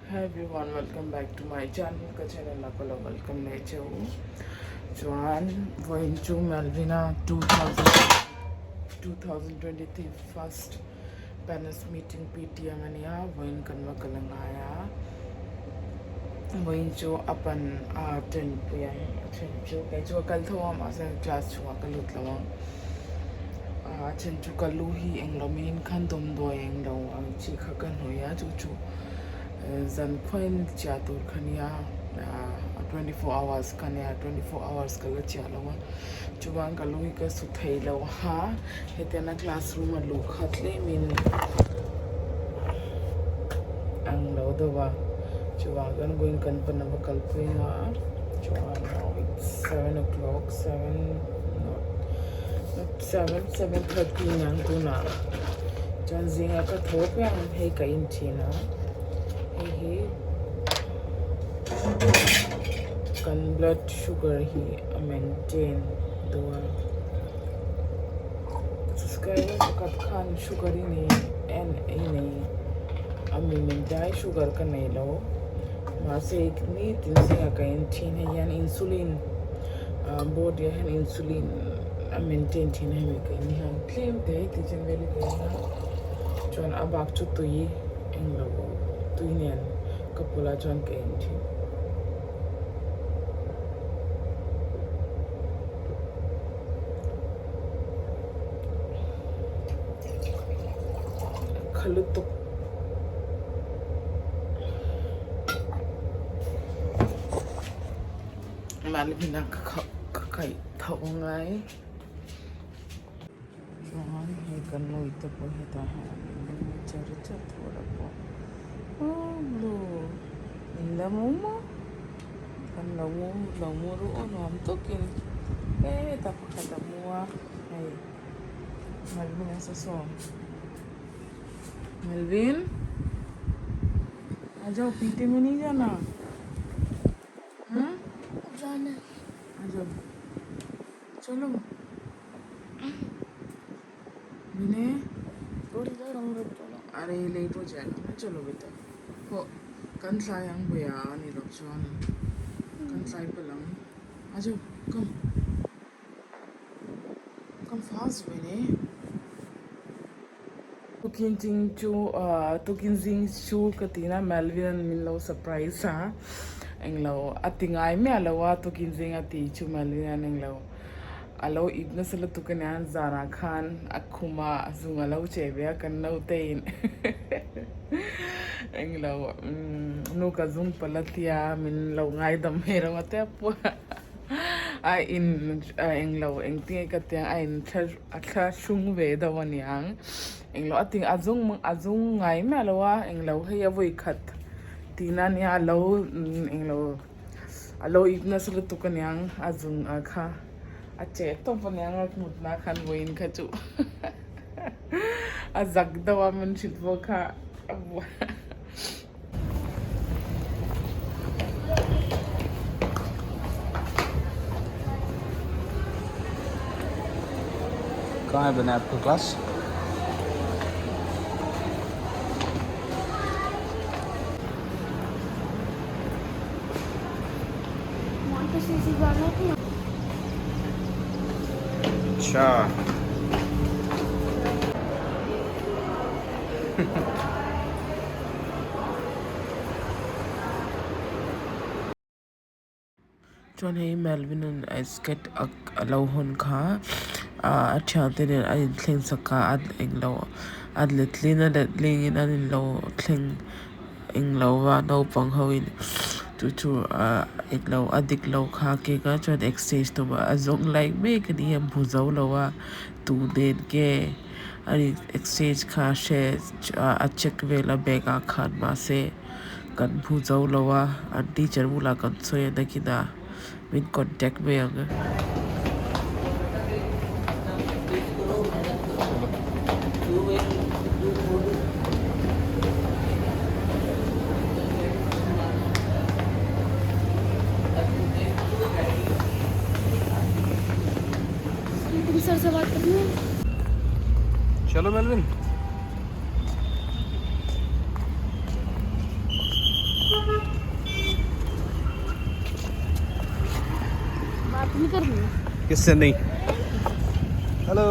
Hi everyone, welcome back to my channel. Ka channel a ka lo welcome leh che u. Chuan vawiin chu Melvina 2023 first parents meeting PTM a nia vawiin kan va kal a ngai a. Vawiin chu a pan a attend pui ang a then chu kei chu ka kal tho a mahse class chhungah ka lut lo ang. A then chu ka lu hi englo miin khan dawmdawi englo ang chi kha ka hnawih a chu chu zan khuain chiah tur kha nia 24 hours kha nia 24 hours ka la chiah lo a chuvang ka lu hi ka su thei lo a hetiana classroom a luh kha tlemin ang lo deuh a chuvang chuan vawiin kan pan a va kalpui a chuan now it's 7 o'clock 7 7:30 niang tunah chuan zinga ka tho piang hei ka in thin a hei hi kan blood sugar hi a maintain duh a subscriber pakhat khan sugar i nei en i nei a mi min dai sugar ka nei lo mahse nitin zinga ka in thin hei hian insulin body ah hian insulin a maintain thin a hemi ka in hian tlem te ti chen vel hi ka in a chuan a bak chu tui englo tui nen ka pawlh ah chuan ka in thin. Kha lutuk. Malvina ka kaih tho ngai. Chuan hei kan nui te pawh hetah hian an in nui char char tur a pawh aww blue in la mu maw kan lo mu lo mu ru aw nuam takin hetah pakhat a mu a hei Malvina saw saw Malvin a jao pite mein nahi jana. जाना आ जाओ चलो विनय थोड़ी देर हम रुक चलो अरे लेट हो जाएगा ना चलो बेटा हो kan tlai ang buia ani loh chuan kan tlai palh ang a जाओ come come fast Vinay tukin ching chu ah tukin zing chu ka ti na Melvin an min lo surprise a englo a ti ngai miah lo a tukin zing a ti chu Melvin an englo a lo ip nasa lutuk a nia zanah khan a khum a zung a lo che ve a kan naute in englo nu ka zung palh a tia min lo ngaidam mai reuh a te pawh a in englo engtin nge ka ti ang a in thla. A thla hrung ve deuh a niang englo a ti a zung a zung ngai miah lo a englo hei a vawi khat tihna a nia a lo englo a lo ip nasa lutuk a niang a zung a kha a cheh tawp a niang a hmutna khan vawiin kha chu a zak deuh a min hrilh pawh kha a कहाँ है बना आपका class वहाँ पे सीसी जाना थी। अच्छा। Chuan hei Melvin an ice skate a lo hawn kha a thiante nen an inthleng sak a an englo a letlin a letlingin an inlo thleng englo va naupang ho in chu chu ah englo a dik lo kha a keng a chuan exchange tum a zawng lai mek a ni a hmu zo lo a tu nen nge a in exchange kha hre a check vel a bag ah khan mahse kan hmu zo lo a an teacher bulah kan sawi a nakinah min contact mai ang. तुम सर से बात करनी है। चलो मेलविन। नहीं कर दूंगा किससे नहीं हेलो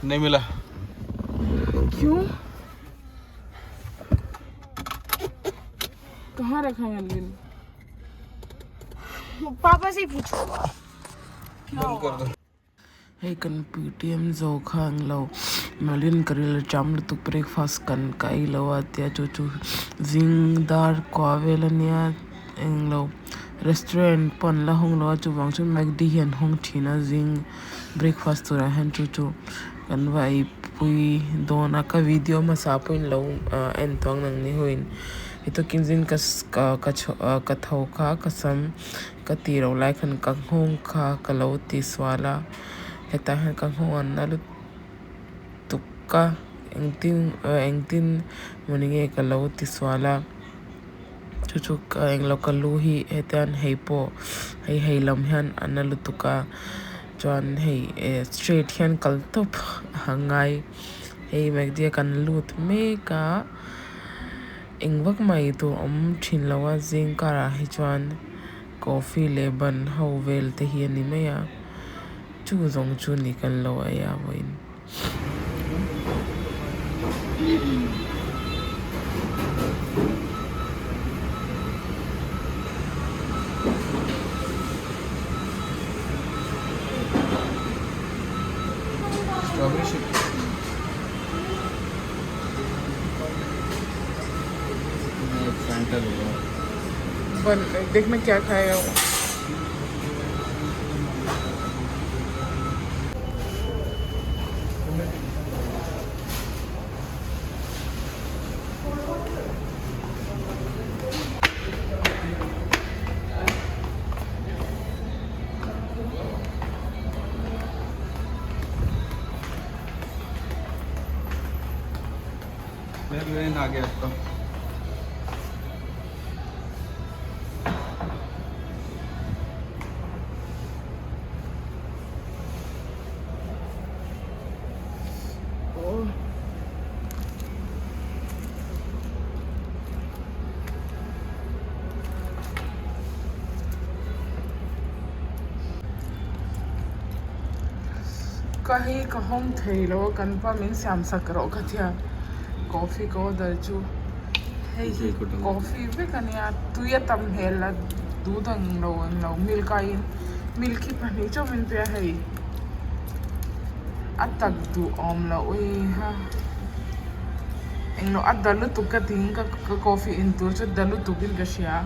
नहीं मिला क्यों कहाँ रखा है मेलविन पापा से ही पूछो बंद कर दो Hei kan PTM zo kha ang lo Merlin ka ril a cham lutuk breakfast kan ka ei lo a tia chu chu zing dar kua vel ania englo restaurant pawh an la hawng lo a chuvang chuan macd hi an hawng thin a zing breakfast turah hian chu chu kan va ei pui dawn a ka video hmasa pawhin lo ah en tawng nang ni ho in hetiangin zing ka ka tho kha ka sam ka tih loh lai khan ka nghawng kha ka lo ti sual a hetah hian ka nghawng an na lutuk a engtin engtin mawni nge ka lo ti sual a chu chu ka englo ka lu hi hetiang hei pawh hei hei lam hian a na lutuk a chuan hei eh straight hian kal tawp a ngai hei macd a kan lut mek a eng vak mai tur awm thin lo a zing karah hi chuan coffee leh ban ho vel te hi a ni mai a chu zawng chu ni kan lo ei a vawiin. Strawberry shake मैं एक Fanta लूँगा बन देखना क्या खाएगा वो मेरे आ गया आपका Ka hei ka hawng thei lo a kan pa min siam sak rawh ka tia coffee ka order chu hei hi coffee vek a nia tui a tam hmel a duh dang lo ang lo milk aiin milk hi pahnih chauh min pe a hei a tak duh awm loh ui ha englo a da lutuk ka tiin ka coffee in tur chu da lutuk in ka hria.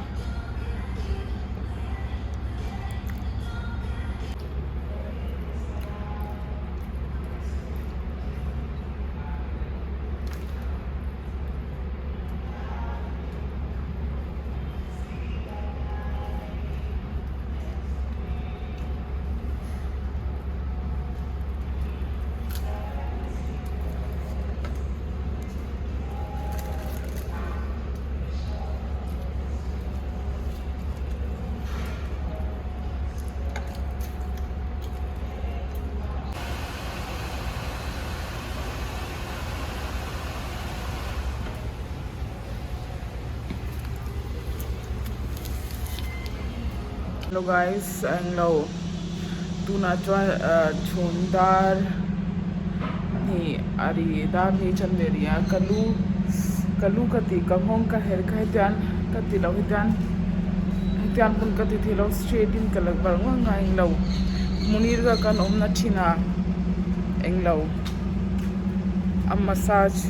Hello guys englo tunah chuan ah chhun dar hnih a ri dar hnih chan ve ri a ka lu ka lu ka tih ka nghawng ka her kha hetiang ka ti loh hetiang hetiang pawn ka ti thei lo straight in ka la bar ngang a englo munir ka kan awmna thin a englo a massage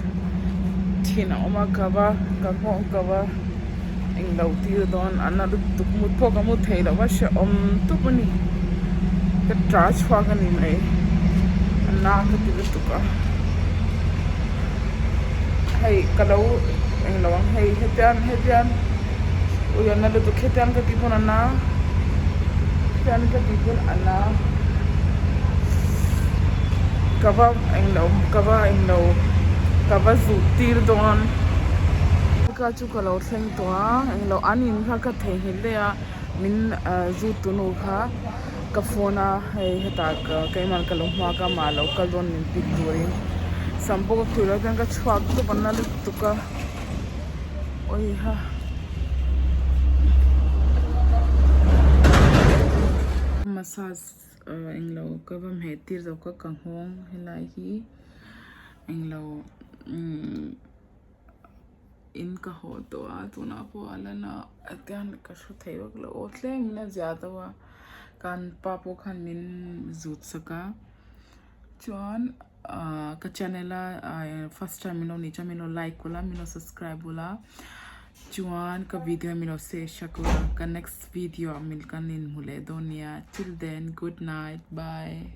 thin a awm a ka va ka nghawng ka va. Englo tir dawn a na lutuk mut pawh ka mut theih loh a hrehawm tawp a ni ka ta chhuak a ni mai a na ka ti lutuk a hei ka lo englo ang hei hetiang hetiang ui a na lutuk hetiang ka tih pawn a na hetiang ka tih pawn a na ka va englo ka va englo ka va zut tir dawn. Ka chu ka lo thleng tawh a englo an in kha ka theihnghilh daih a. Min zut tu nu kha ka phone a hei hetah keimah ka lo hmuak a amah lo kal dawn min pick turin sam pawh ka khuih loh chuan ka chhuak tawp a na lutuk a awiha. Massage englo ka va hmeh tir zo ka ka nghawng helai hi englo umm. In ka haw tawh a tunah pawh a la na tian ka hre thei vak lo aw tlem in a zia deuh a kan pa pawh khan min zut sak a chuan ahh ka channel a first time min lo nih chuan min lo like ula min lo subscribe ula chuan ka video min lo share sak ula ka next video ah min kan inhmu leh dawn nia till then good night bye.